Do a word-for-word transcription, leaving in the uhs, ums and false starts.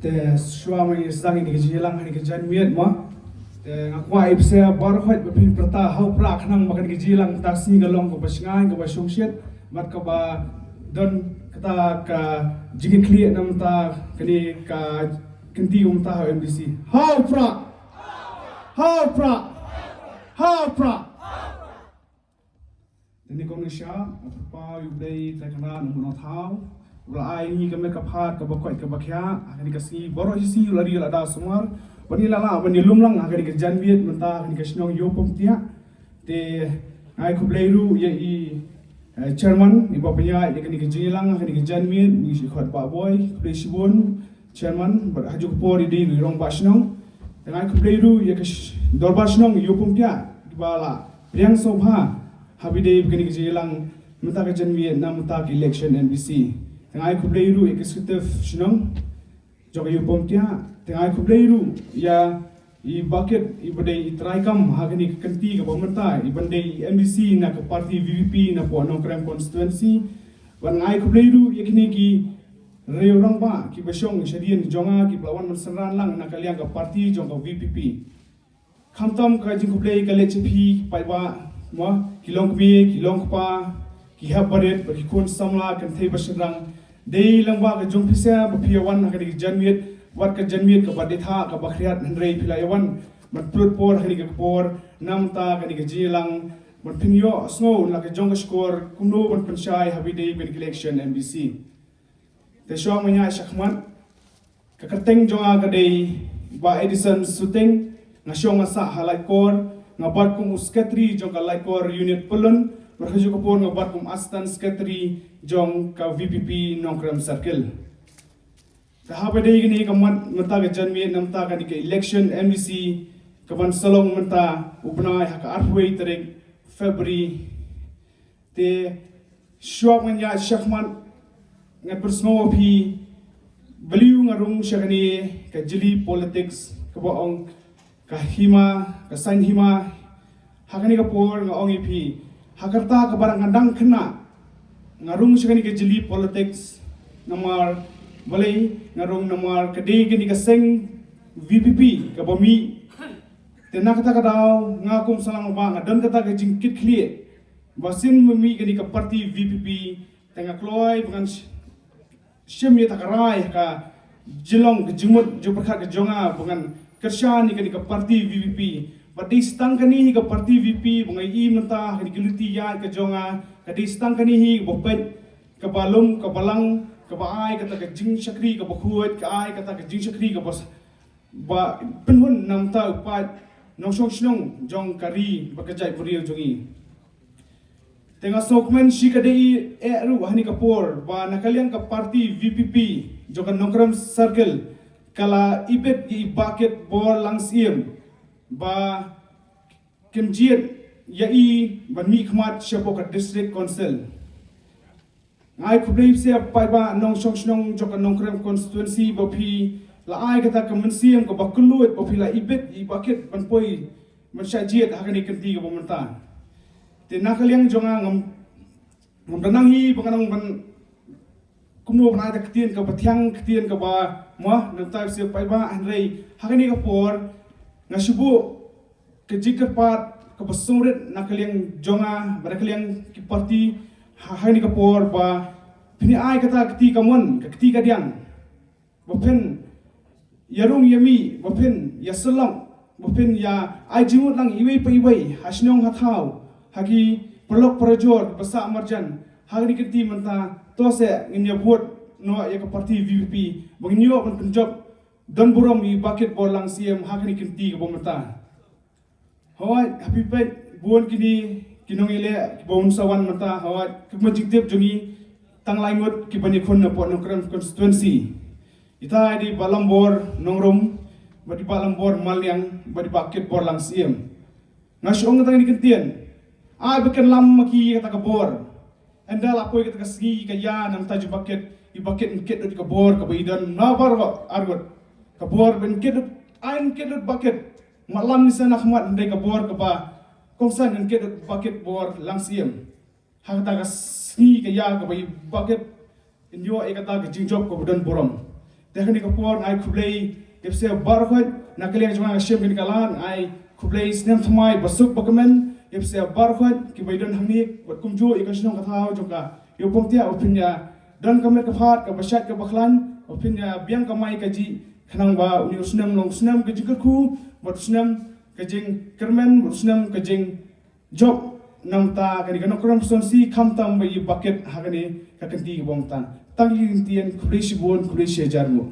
Te shuwa ma ngi sdang ïa kane ka jingïalang ha kane ka janmiet mo. Te nga kwah ïa phi baroh khoit ba phin pyrta ha u Prah khnang ba kane ka jingïalang mynta ka sngi ka long kaba shngaiñ kaba shongshit bad kaba don kata ka jingkitkhlieh na mynta kane ka kynti ka mynta ha u M D C. Ha u Prah! Ha u Prah! Ha u Prah! Te nyngkong nyngshap nga pyrshah ïa u Blei Trai Kynrad Nongbuh Nongthaw uba la ai ïa ngi ka met ka phad kaba koit kaba khiah ha kane ka sngi baroh shi sngi, u la ri u la da sumar ba ngi la lah ban ïalum lang ha kane ka janmiet mynta ha kane ka shnong Ïewpumtiah. Te nga ai khublei ruh ïa i, eh, chairman iba pynïaid ïa kane ka jingïalang ha kane ka janmiet, ngi shu khot Bah Boi, khublei shibun chairman, bad ha kajuh ka por i dei ruh i rangbah shnong. Te nga ai khublei ruh ïa ka sh-, dorbar shnong Ïewpumtiah kiba la pdiang sngewbha haba ïadei bad kane ka jingïalang mynta ka janmiet na mynta ka election M D C. Te nga ai khublei ruh ïa ka executive shnong jong ka Ïewpumtiah. Te nga ai khublei ruh ïa i Bah Kit iba dei i trai kam ha kane ka kynti kaba mynta, iba dei i M D C na ka party V P P napoh Nongkrem constituency. Bad nga ai khublei ruh ïa kine ki riew rangbah kiba shong shadien jong nga kiba la wan ban synran lang na ka liang ka party jong ka V P P. Khamtam ka jingkhublei ka leit sha phi paidbah, mo, ki long kmie, ki long kpa, ki hep barit bad ki khun samla kynthei bad shynrang. Dei lyngba ka jong phi sha ba phi ïa wan ha kane ka janmiet, wat ka janmiet kaba dei thah kaba khriat, hynrei phi la ïa wan ban pynlut por ha kane ka por na mynta kane ka jingïalang ban pynïohsngew na ka jong ka shkor kumno ban pynshai haba ïadei bad ka election M D C. Te shuwa ma ngi ïaid shakhmat, ka kyrteng jong nga ka dei Bah Edison Suting, nga shong nga sah ha Laitkor, nga bat kum u secretary jong ka Laitkor Unit Pyllun, bad ha kajuh ka por nga bat kum assistant secretary jong ka V P P Nongkrem Circle. Te haba ïadei kane ka mat mynta ka janmiet na mynta kane ka election M D C kaban sa long mynta u bnai ha ka arphew wei tarik February. Te shuwa ma ngi ïaid shakhmat, ngan pynsngew ïa phi balei nga rung sha kane ka jylli politics kaba ong ka hima, ka saiñ hima. Ha kane ka por nga ong ïa phi, ha ka rta kaba nga dang khynnah nga rung sha kane ka jylli politics. Namar balei nga rung? Namar ka dei kane ka seng V P P kaba mih. Te na kata ka daw nga kum shnong ba nga don kata ka jingkitkhlieh ba sien ba mih kane ka party V P P, te nga kloi ba ngan sh-, shim ïa kata ka rai ha ka jinglong ka jingmut jingpyrkhat ka jong nga ba ngan kyrshan ïa kane ka party V P P. Ba dei tang kane hi ka party V P P ba nga ïohi mynta ha kane ka lynti ïaid ka jong nga, ka dei tang kane hi kaba peit, kaba lum, kaba lang, kaba ai kata ka jingshakri kaba khuid, ka ai kata ka jingshakri kaba s-, ba pynhun na bynta u paid nongshong shnong jong ka ri bad ka jaitbynriew jong ngi. Te nga sngewkmen shi ka dei eh ruh ha kane ka por ba na ka liang ka party V P P jong ka Nongkrem Circle ka la ibit ïa i Bah Kitbor Langsyiem ba kynjied ïa i ban mihkhmat shapoh ka District Council. Nga ai khublei ïa phi paidbah nongshong shnong jong ka Nongkrem constituency ba phi la ai kata ka mynsiem kaba kylluid ba phi la ibit ïa i Bah Kit ban poi ban shah jied ha kane ka kynti kaba mynta. Te na ka liang jong nga ngam, ngam da nang hi ba ngan ong ban kumno ban ai da ka ktien kaba thiang, ka ktien kaba mawh na ka bynta ïa phi paidbah, hynrei ha kane ka por nga shu buh ka jingkyrpad kaba sngewrit na ka liang jong nga bad na ka liang ki party ha, ha kane ka por ba phin ai kata ka kti kamon, ka kti kadiang, ba phin ïarung ïamih, ba phin ïasyllok, ba phin ïa ai jingmut lang iwei pa iwei, ha shnong ha thaw, ha ki paralok parajor ba sah marjan ha kane ka kynti mynta. To seh ngin ïa vote noh ïa ka party V P P ba ngin ïoh ban pynjop don burom ïa i Bah Kitbor Langsyiem ha kane ka kynti kaba mynta. Hooid, ha phi peit bun kine ki nongïaleh kiba un sa wan mynta, hooid, ka mut jingtip jong ngi tang lai ngut kiban ïakhun napoh Nongkrem constituency. Ita i dei Bah Lambor Nongrum, bad i Bah Lambor Maliang, bad i Bah Kitbor Langsyiem. Nga shu ong tang ïa kane ka ktien, ai ba kin lam ma ki kata ka bor. Ynda la poi kata ka sngi ka ïa na bynta jong i Bah Kit, i Bah Kit yn kit lut ka bor kaba i don na baroh arngut. Ka bor ba yn kit lut, ai yn kit lut Bah Kit. Mat lam ni sa na khmat, hynrei ka bor kaba kongsan yn kit lut Bah Kitbor Langsyiem. Ha kata ka sngi ka ïa kaba i Bah Kit yn ïoh ïa kata ka jingjop kaba don burom. Te ha kane ka por nga ai khublei ïa phi sa baroh khoit, na ka liang jong nga sha kane ka lad nga ai khublei snem thymmai basuk bakmen ïa phi sa baroh khoit kiba ïadon hangne bad kumjuh ïa ka shnong ka thaw jong ka, ïa u Pongtiah, u phin ïa don ka met ka phad kaba shait kaba khlaiñ, u phin ïa biang kamai kajih, khnang ba une u snem long snem ka jingkyrkhu bad u snem ka jingkyrmen bad u snem ka jing jop namar kane ka Nongkrem Constituency, khamtam ba ïa bakit ha kane ka kynti kaba mynta. Tang ïa kine ki ktien, khublei shibun, khublei shihajar nguh.